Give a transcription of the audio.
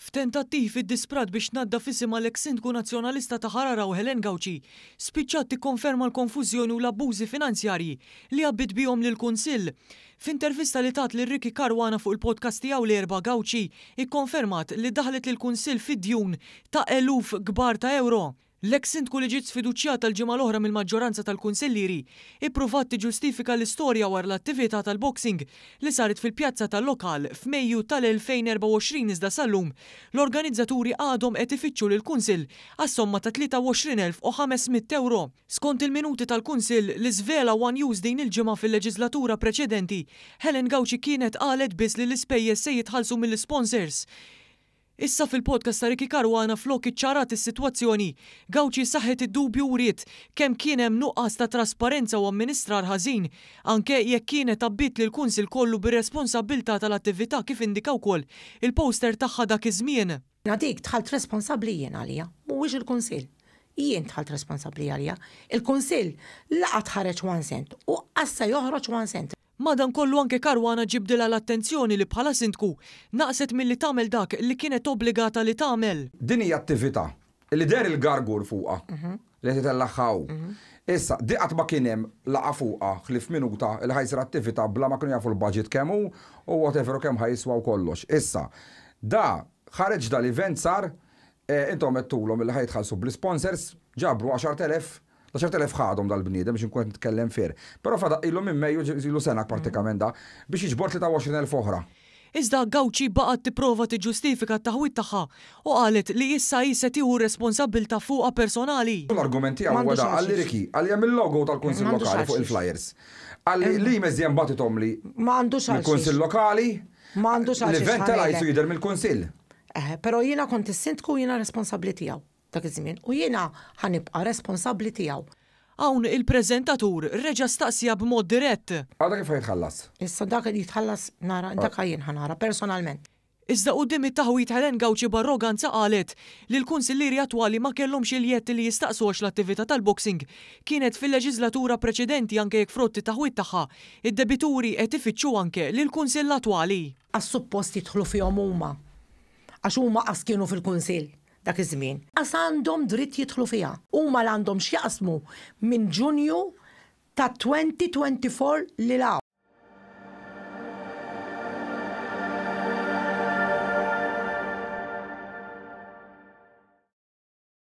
F'tentattiv iddisprat biex tnaddaf isimha l-eks Sindku Nazzjonalista ta' Ħararaw Helen Gauci spiċċat tikkonferma l-konfużjoni u l-abbużi finanzjarji li għabbiet bihom lill-Kunsill. F'intervista li tat lil Ricky Caruana fuq il-podcast tiegħu l-Erbgħa Gauci ikkonfermat li daħlet lill-Kunsill fi djun ta' eluf kbar ta' ewro. L-eks Sindku li ġiet sfiduċjata l-ġimgħa l-oħra mill-maġġoranza tal-Kunsillieri ippruvat tiġġustifika l-istorja wara l-attività tal-boxing li saret fil-pjazza tal-lokal f'Mejju tal-2024 iżda sal-lum l-organizzaturi għadhom qed ifittxu lill-Kunsill għas-somma ta' 23,500 ewro. Skont il-minuti tal-Kunsill li żvela one News din il-ġimgħa fil-leġiżlatura preċedenti, Helen Gauci kienet qalet biss li l-ispejjeż se jitħallsu mill-isponsors. Issa fil-podcast ta' Ricky Caruana flok iċċarat is-sitwazzjoni, Gauci saħħet id-dubju u wriet kemm kien hemm nuqqas ta' trasparenza u amministrar ħażin, anke jekk kienet għabbiet lill-Kunsill kollu bir-responsabbiltà tal-attività kif indika wkoll il-poster tagħha dak iż-żmien. Jiena dik dħalt responsabbli jien għaliha, mhuwiex il-Kunsill. Jien dħalt responsabbli għaliha. Il-Kunsill la qatt ħareġ one cent u qas se joħroġ one cent. Madankollu anke Caruana ġibdilha l-attenzjoni li bħala Sindku naqset milli tagħmel dak li kienet obbligata li tagħmel. Din hija attività li deher il-gargur fuqha li qed itellagħha hu. Issa, di qatt ma kien hemm laqgħa fuqha ħlief minuta li ħa jsir attività bla ma kienu jafu l-budget kemm hu u whatever u kemm ħa jiswa u kollox. Issa, da ħareġ dal-event sar, intom għedtulhom li ħa jitħallsu bl-isponsors, ġabru 10,000 L-10,000 ħadhom dal-bniedem biex inkun qed nitkellem fair. Però fadal ilu minn Mejju, ilu sena prattikament da, biex jiġbor 23,000 oħra. Iżda Gauci baqgħet tipprova tiġġustifika t-taħwid tagħha u qalet li issa hi se tieħu r-responsabbiltà fuqha personali. L-argument tiegħu huwa da, qalli Ricky, qalli hemm il-logo tal-Kunsill Lokali fuq il-flyers. Qalli l-emails li hemm bagħtithomli mill-Kunsill Lokali, l-event telgħa qisu jidher mill-Kunsill. Eħe, però jiena kont is-Sindku u jiena responsabbli tiegħu. dak iż-żmien u jiena ħa nibqa' responsabbli tiegħu. Hawn il-preżentatur reġa' staqsieha b'mod dirett. Għada kif ħa jitħallas? Issa dak li jitħallas nara, dak jien ħa nara personalment. Iżda quddiem it-taħwid Helen Gauci b'arroganza qalet li l-kunsillieri attwali ma kellhomx il-jedd li jistaqsu għax l-attività tal-boxing kienet fil-leġiżlatura preċedenti anke jekk frott it-taħwid tagħha id-debituri qed ifittxu anke lill-kunsill attwali. Għax suppost jidħlu fihom huma għax huma qas kienu fil-kunsill. dak iż-żmien. Qas għandhom dritt jidħlu fiha. Huma la għandhom x'jaqsmu minn Ġunju ta' 2024 lil hawn.